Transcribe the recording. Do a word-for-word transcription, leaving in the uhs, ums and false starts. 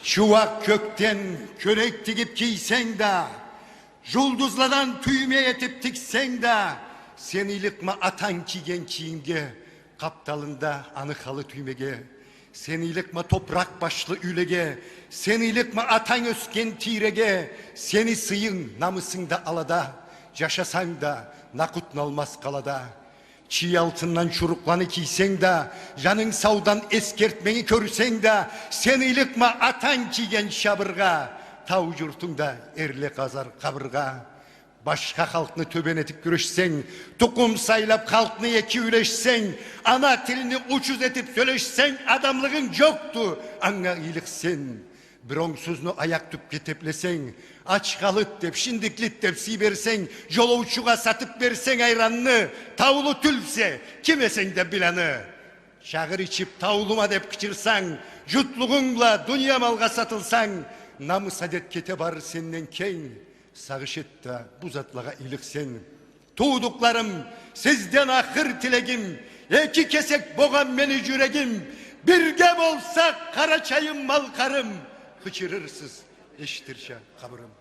Чууакъ кёкден кёлек тигип кийсенг да, жулдузладан тюйме этип тиксенг да, сен ыйлыкъма атанг кийген кийимге, къапталында аны халы тюймеге. Сен ыйлыкъма топуракъ башлы юйлеге, сен ыйлыкъма атанг ёсген тийреге. Сени сыйынг, намысынг да алада, жашасанг да накъутналмаз къалада. Чий алтындан чурукъланы кийсенг да, жанынг саудан эсгертмени кёрсенг да, сен ыйлыкъма атанг кийген чабыргъа, тау журтунгда эрле къазар къабыргъа. Башха халкъны тёбен этип кюрешсенг, тукъум сайлап халкъны эки юлешсенг, ана тилни учуз этип сёлешсенг, адамлыгъынг жокъду, анга ыйлыкъ сен. Бир онгсузну аякъ тюпге теплесенг, ачхалыд деп, шиндиклид деп сый берсенг, жолоучугъа сатып берсенг айранны, таулу тюлсе, ким эсенг да бил аны. Чагъыр ичип, таулума деп къычырсанг, жутлугъунг бла дуния малгъа сатылсанг, намыс адет кете барыр сенден кенг. Сагъыш эт да, бу затлагъа ыйлыкъ сен. Туудукъларым, сизден ахыр тилегим, эки кесек богъан мени жюрегим, бирге болсакъ, Къарачайым, Малкъарым, къычырырсыз, эшитирча къабырым.